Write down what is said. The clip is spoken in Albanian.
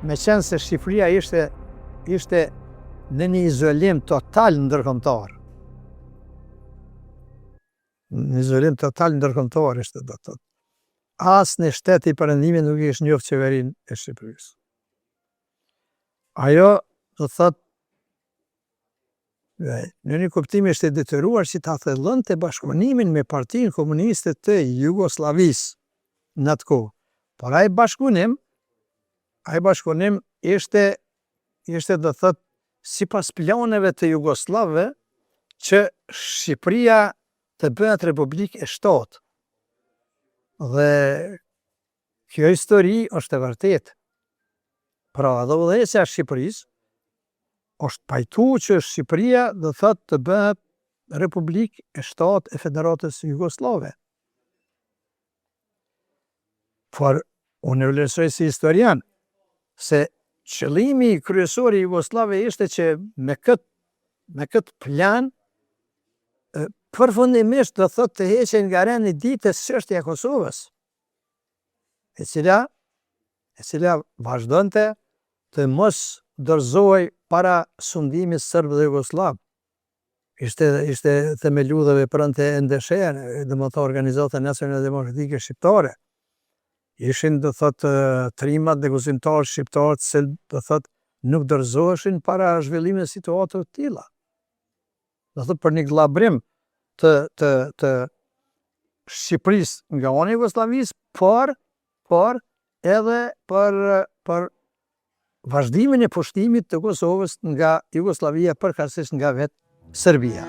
Meqenëse Shqipëria ishte, ishte në një izolim total ndërkombëtar. Në izolim total ndërkombëtar ishte, do të thotë. Asnjë shtet i perëndimit nuk e kish njoft qeverinë e Shqipërisë. Ajo, do të thotë, në një kuptim ishte detyruar që ta thellonte bashkëpunimin me Partinë Komuniste të Jugosllavisë në atë kohë. Por ai bashkëpunim, ai bashkëpunim ishte ishte do të thotë sipas planeve të jugosllavëve që Shqipëria të bëhet republikë e shtatë. Dhe kjo histori është e vërtetë. Pra edhe udhëheqja e Shqipërisë është pajtu që Shqipëria do thotë të bëhet republikë e shtatë e Federatës Jugosllave. Por unë e vlerësoj si historian se qëllimi kryesor i Jugosllavëve ishte që me këtë me këtë plan përfundimisht do thotë të heqin nga rendi i ditës çështja e Kosovës, e cila e cila vazhdonte të mos dorëzohej para sundimit serb dhe jugosllav. Ishte ishte themelu dhe vepronte NDSH, domethënë Organizata Nacionale Demokratike Shqiptare. Ishin, do thotë, trimat dhe guximtarët shqiptarë të cilët, do thotë, nuk dorëzoheshin para zhvillimit të situatave të tilla. Do thotë për një gllabrim të të të Shqipërisë nga ana e Jugosllavisë, por por edhe për për vazhdimin e pushtimit të Kosovës nga Jugosllavia, përkatësisht nga vetë Serbia.